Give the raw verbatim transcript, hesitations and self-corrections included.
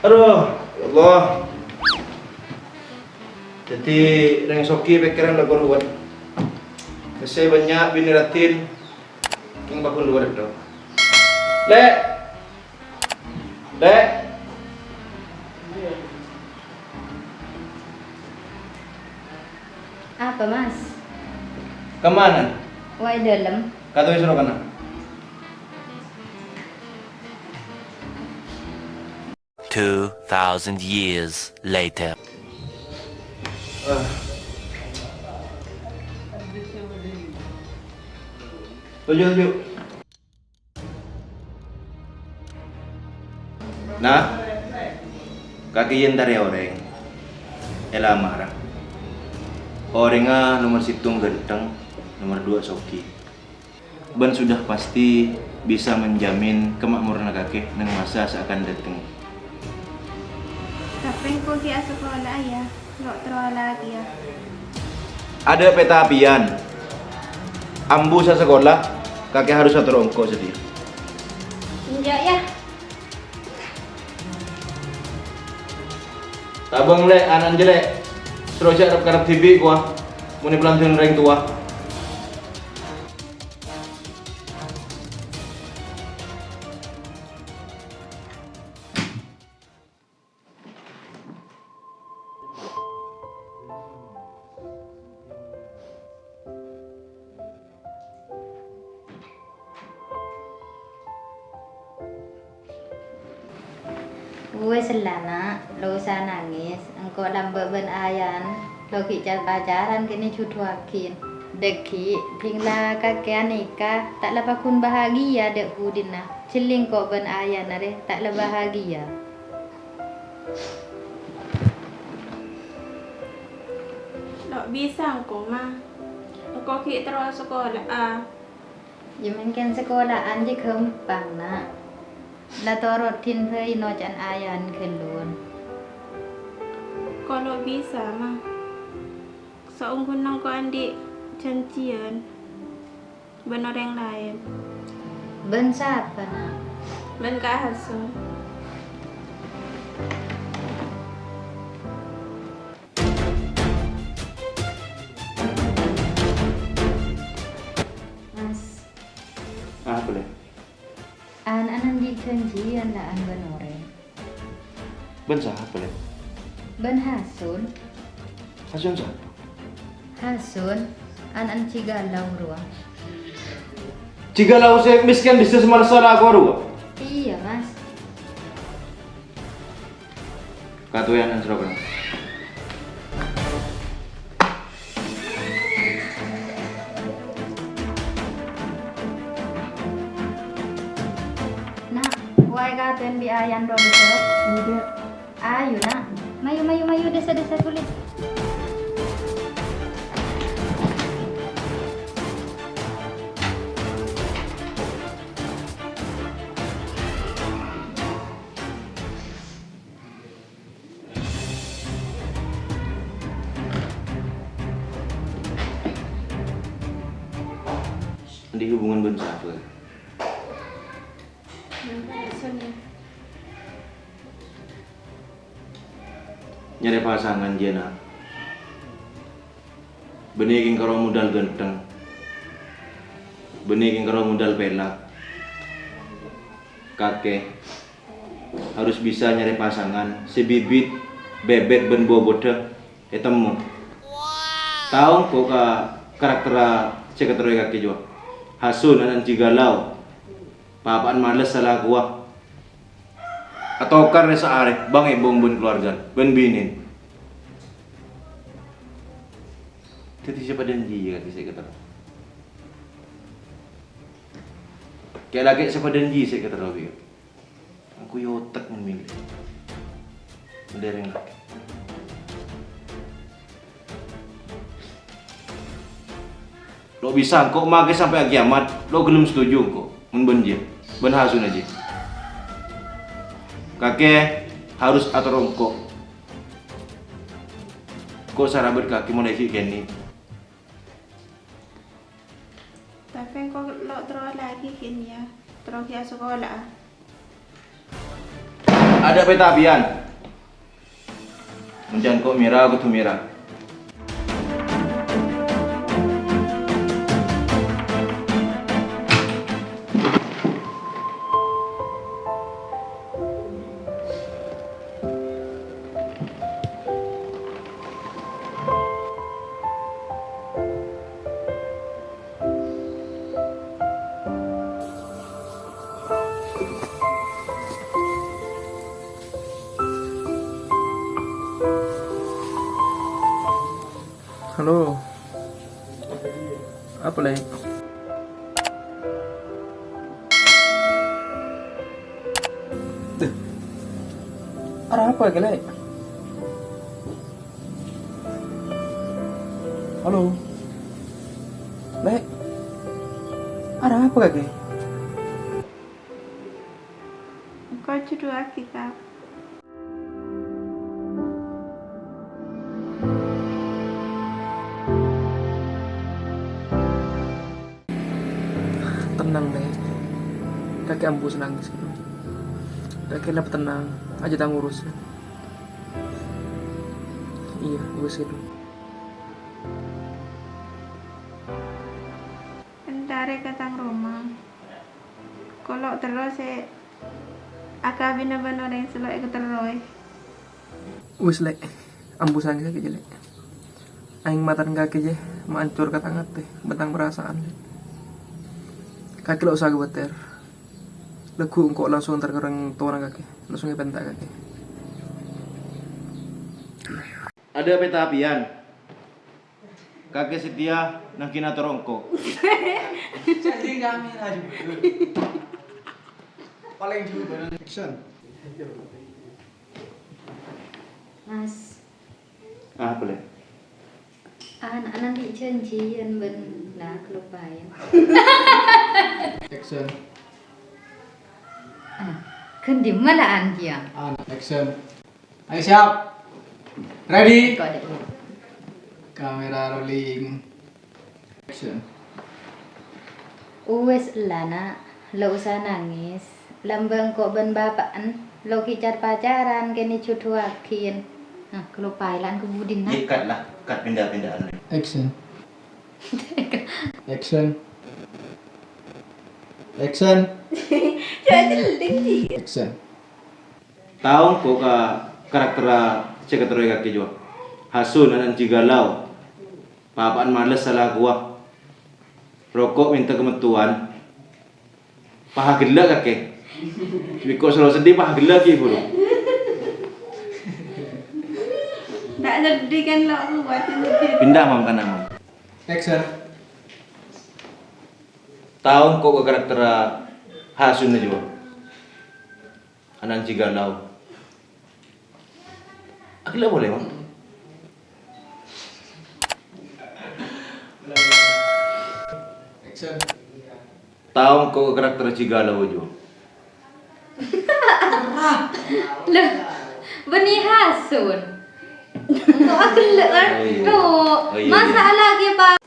Aduh, ya Allah. Dhâddhi rèng soghi pèkkèran la koruwet. Pèssè bânnya', binè raddhin, kèng paggun luwar, Dok. Lè'! Lè'! Apa, Mas? Kemana? Wah, è dâlem. Katoè soro kana. Two thousand years later. Ah. Toju', toju'. Nah, kakè èentarè orèng èlamara. Orèngnga nomer sèttong ghântheng, nomer duwâ' soghi. Bân sudah pasti bisa menjamin kamakmuranna kakè neng masa sè akan dâteng. Tapè engko' ghi' asakola, yâ. Lo' terro alakèya. Adâ' pètapiyan. Ambu sasakola, kakè harus atoro' engko' sadhiyâ. Enjâ', yâ. Tabâng, Lè', ana'na jâ, Lè'. Terro jhâ' rep-karep dhibi' kowa, mon èpalanjhâng rèng towa. Wes la, Na', lo' osa nangès. Engko' lambâ' bân Ayan lo' ghi' car-pacaran kènè' jhudhuwâghi. Dâgghi', dhing la kakè anika ta' la paggun bahagia dâ' budina. Jhelling ko' bân Ayan arè ta' la bahagia. Lo' bisa engko', Ma. Engko' ghi' terro asakola, a. Yâ, mangkèn sakola'an jiyâ ghâmpang, Na'. La toro' dhing bhâi noca'an Ayan ghâllu. Engko' lo' bisa, Ma. Saongghuna engko' andi' janjiyân bân orèng laèn. Bân sapa, Na'? Bân Ka' Hasun. Mas. Apa, Lè'? An-, ana'an andi' janjiyân la an bân orèng. Bân sapa, Lè'? Bân Hasun. Hasun sapa? Hasun, ana'an Cigalau rowa. Cigalau sè mèskèn bisa sè marsa la kowa rowa? Iyâ, Mas. Katoè ana'an soro kana. Na', wâi' katoèn bi' Ayan rowa, Cok. Enjâ'. Ayu, Na'. Mayu, mayu, mayu, dessa, dessa, sulè. Andi' hubungan bân sapa? Nyarè pasangan jiyâ, Na'. Bânnè kèng karo modal ghântheng. Bânnè kèng karo modal pèlak. Kakè harus bisa nyarè pasangan sè bibit, bèbèt bân bobodhâ ètemmo. Tao engko' ka karakterra sè èkaterrowè kakè jiyâ. Hasun ana'an Cigalau. Papa'an males sala kowa. Atokar rè saarè, bâng-èbâng bân kalowarga, bân binèn. Dhâddhi sè padâ jiyâ kakè sè èkaterro. Kè-lakè sè padâ jiyâ sè èkaterro, Bi. Engko' èotek mon mèlè. Mon dâreng lakè. Lo' bisa engko' makè sampè' akiyamat, lo' ghellem setuju engko', mon bân jiyâ, bân Hasun jiyâ. Kakè harus ator engko'. Engko' sarabât kakè molaè ghi' kènè'. Tapè engko' lo' terro alakè kènè' yâ, terro ghi' asakola'a. Adâ' pèta biyân. Mon can ko' mèra, kodhu mèra. Halo. Apa, Lè'? Deh. Arapa kakè, Lè'? Halo. Lè'. Arapa kakè? Engko' jhudhuwâghi, Kak. Tenang, Lè'. Kakè ambu sè nangès, gitu. Kakè la tenang, ajâ tang urus, ya. Iyâ, wes, gitu. Entarè ka tang roma. Kolo' terro sè akabina bân orèng sè lo' èkaterrowè. Wis, Lè'. Ambu sangè kakè jâ, Lè'. Aèng matan kakè jâ maancor ka tang atè bân tang parasaan, Lè'. Kakè lo' osa kobâtèr. Lagghu' engko' langsung entar ka orèng towana kakè, langsung èpènta kakè. Adâ' pèta biyân. Kakè satèya nangghing ator engko'. Jadi kami laju. Paling dulu bareng action. Mas. Ah, boleh. Ana' andi' janjian bân, nah, keluppaèn. Action. Ah, ghân dimma la an kèya? Ana', action. Ayo, siap. Ready? Kok ada ini? Kamera rolling. Action. Uwis ella, Na'. La osa nangès. Lambâ' engko' bân bapa'en lo' ghi' car-pacaran kènè' jhudhuwâghin. Nah, kaloppaè la an ka budina. Yâ, cut lah. Cut pindah-pindahan. Action. Action. Action. Jâ' celling, Ji. Action. Tao engko' ka karakterra sè èkaterrowè kakè jâ. Hasun, ana' jhi galau. Papa'en males sala kowa. Roko' mènta kamettowan. Paha ghellâ' kakè. Bikko' soro seddhi paha ghellâ' ghi' buru. Ndak seddhi kan lo' kuat seddhi. Pindah, Mam, kana, Mam. Action. Tao engko' ka karakterra Hasun jâ. Ana' jhi galau. Aghellâ' polè, Mam. Action. Tao engko' ka karakter jhi galau jâ. Lah, bânnè Hasun. Engko' aghellâ', kan? Oh, iya. Tuh, oh, iya, iya. Masalah ghi, Pak.